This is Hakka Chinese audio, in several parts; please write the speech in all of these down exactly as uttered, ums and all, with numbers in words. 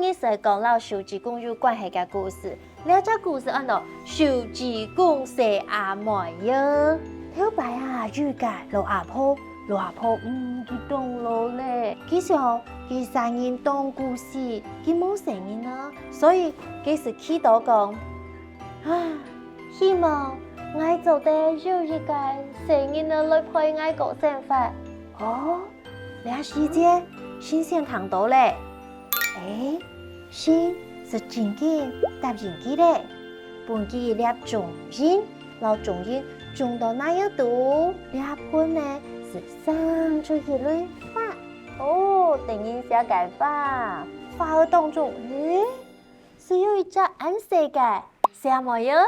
今日講摎手指公有關係个故事，這隻故事安到手指公細阿妹仔。頭擺啊，有一個老阿婆，老阿婆毋知當老咧。佢想佢生人當古死，佢無細人啊，所以佢就祈禱講：「啊，希望𠊎做得有一個細人仔來陪𠊎過生活。」哦，這時節，神仙聽到咧。欸，神就真緊答應佢咧，分佢一粒種印，摎種印種到泥仔肚，這盆呢就生出一蕊花。哦，得人惜个花，花仔當中，欸，就有一隻恁細个細妹仔。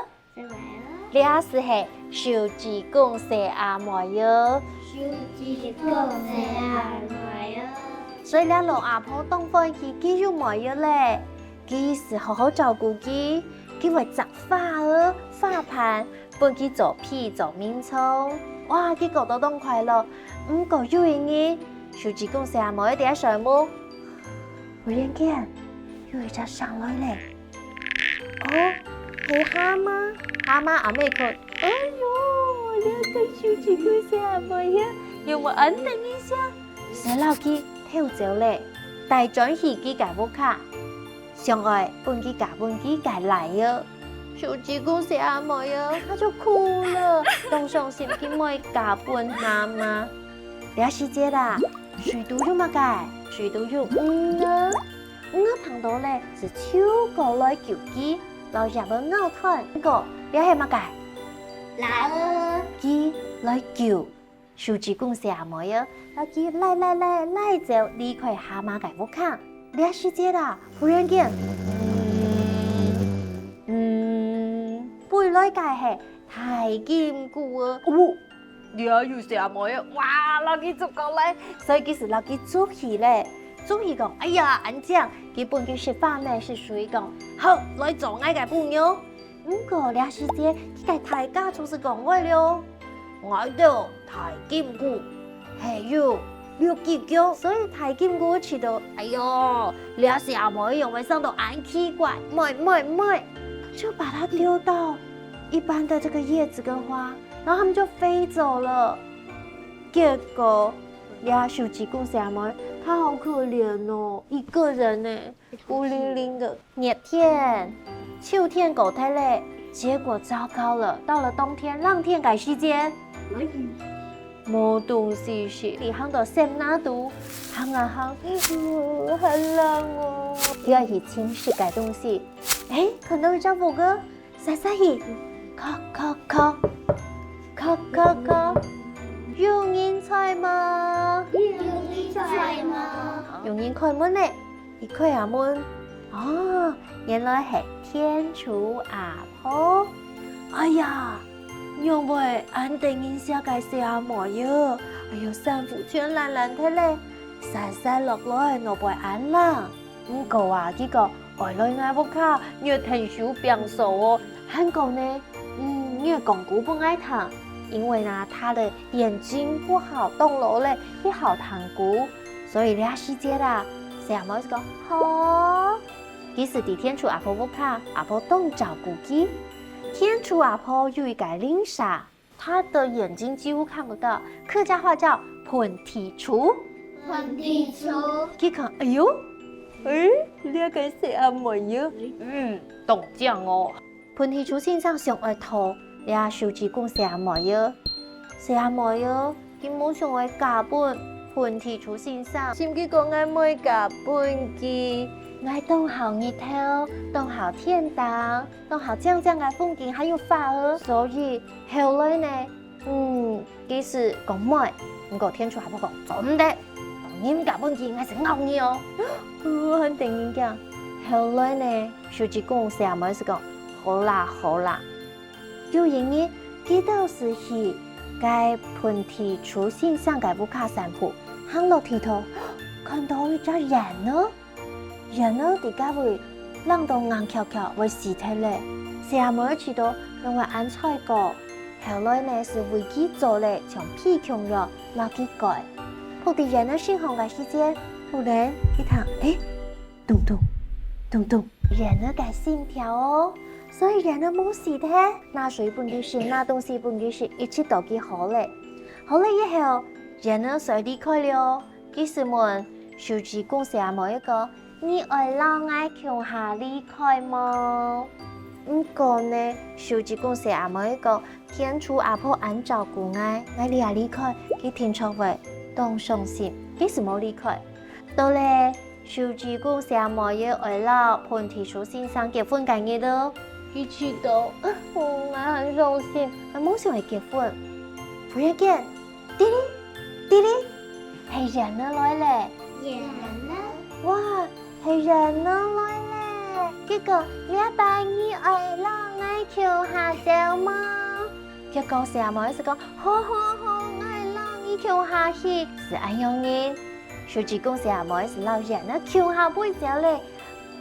這就係手指公細阿妹仔。手指公細阿妹仔。所以這老阿婆當歡喜，佢有妹仔咧，佢就好好照顧佢，佢會摘花仔、花盤，分佢做被、做眠床。哇，佢過到當快樂。毋過有一日，手指公細阿妹仔在該睡目， 忽然間，有一隻聲來咧。哦，係蝦蟆。蝦蟆阿姆看，哎喲，這個手指公細阿妹仔，仰會恁得人惜？就摎佢偷走咧，帶轉去佢个屋下，想愛分佢嫁分佢个倈仔。手指公細阿妹仔，佢就哭了，當傷心，佢毋嫁分蝦蟆。這時節啊， 水肚有麼个？水肚有魚仔。魚仔聽到咧，就泅過來救佢，摎葉仔咬斷。毋過，這係麼个？螺仔。佢來救手指公細阿妹仔，摎佢拉拉拉拉走，離開蝦蟆个屋下。這時節啊，忽然間，嗯，飛來个係大金龜仔。哦， 這有細阿妹仔，哇，摎佢捉過來，所以佢就摎佢捉起咧。捉起講：「哎呀，恁靚！」佢分佢食飯咩，食水，講：「好，來做𠊎个餔娘。」毋過這時節，佢个大家族就講話了：「𠊎兜大金龜，係有六支腳。」所以大金龜知道，哎喲，這細阿妹仔仰會生到恁奇怪，毋愛，毋愛，毋愛，就把牠丟到一般的這個葉子跟花， 然後牠們就飛走了。結果，這手指公細阿妹，牠好可憐哦，一個人呢，孤零零的。熱天，秋天過忒咧，結果糟糕了，到了冬天，冷天个時節，無東西食，佢行到森林肚，行啊行，呃，好冷哦。佢愛去尋食个東西，欸，看到一隻屋仔， 煞煞去，叩叩叩，叩叩叩，有人在無？有人在無？有人開門咧，佢開下門，哦，原來係天廚阿婆。哎呀，仰會恁得人惜个細阿妹仔，哎喲，衫褲全爛爛忒咧，煞煞落來，外背恁冷。 毋過啊，佢講：「愛來𠊎屋下，你愛𢯭手拚掃哦。還講呢，嗯，你愛講古分𠊎聽，因為呢，他的眼睛不好，當老咧，佢好聽古。」所以這時節啊，細阿妹就講：「好。」佢就在天廚阿婆屋下，阿婆當照顧佢。天廚阿婆有一個鄰舍， 他的眼睛幾乎看不到，客家話叫歕地廚。歕地廚。佢看，哎喲，欸，這個細阿妹仔，嗯，當靚哦。歕地廚先生想愛討這手指公細阿妹仔，細阿妹仔，佢無想愛嫁分歕地廚先生，心機講：「𠊎毋愛嫁分佢，𠊎當好日頭，當好天頂， 當好靚靚个風景，還有花仔。」所以後來呢，嗯，佢就講毋愛，毋過天廚阿婆講：「做毋得，你毋嫁分佢，𠊎就咬你哦。」哦，恁得人驚。後來呢，手指公細阿妹就講：「好啦，好啦。」有一日，佢兜就去該歕地廚先生个屋下散步，行落地頭，看到一隻燕仔。 燕仔在該位冷到硬翹翹，會死忒咧。細阿妹仔知道仰會恁衰過，後來呢就為佢做咧像被共樣，摎佢蓋。伏在燕仔身項个時節，忽然佢聽，欸，咚咚，咚咚，人仔个心跳哦，所以人仔無死忒，拿水分佢食，拿東西分佢食，一直到佢好了。好了以後，人仔就離開了。佢就問樹枝公細阿妹講：「你愛摎𠊎共下離開無？」毋過呢，樹枝公細阿妹講：「天主阿婆恁照顧𠊎，𠊎這下離開，佢定著會當傷心。」佢就無離開。到了樹枝公細阿妹又愛摎菩提樹先生結婚个日仔，佢知道，嗯，𠊎很傷心，𠊎無想愛結婚。忽然間，滴哩，滴哩，係人仔來了。人仔？哇，係人仔來了！佢講：「這擺你愛摎𠊎共下走無？」 結果細阿妹就講：「好，好，好，𠊎愛摎你共下去。」就恁樣呢，樹枝公細阿妹就摎人仔共下飛走了。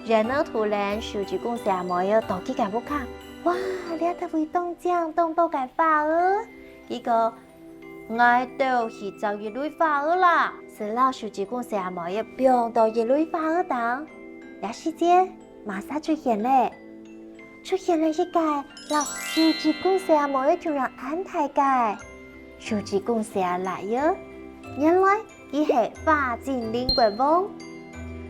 人仔佇等樹枝公細阿妹到佢个屋下，哇，這兜位當靚，當多个花仔。佢講：「𠊎兜去摘一蕊花仔啦！」就摎樹枝公細阿妹放到一蕊花仔頂。這時節，麼儕出現了？ 出現了一個摎樹枝公細阿妹共樣恁大个樹枝公細阿倈仔。原來佢係花精靈國王。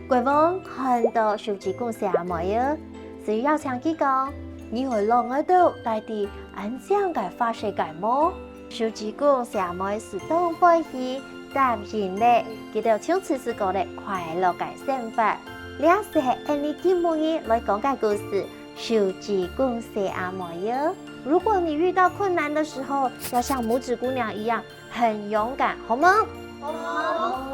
國王看到樹枝公細阿妹仔，就邀請佢講：「你愛摎𠊎兜戴在恁靚个花世界無？」樹枝公細阿妹就當歡喜答應了，佢兜從此就過了快樂个生活。這就係𠊎俚今晡日來講个故事，樹枝公細阿妹仔。如果你遇到困難的時候，要像拇指姑娘一樣很勇敢，好嗎？好。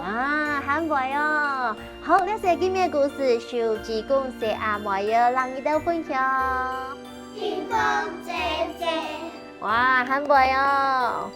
啊，還會哦。好，這就係今日个故事，樹枝公細阿妹仔，摎你兜分享。幸福姐姐。哇，還會哦。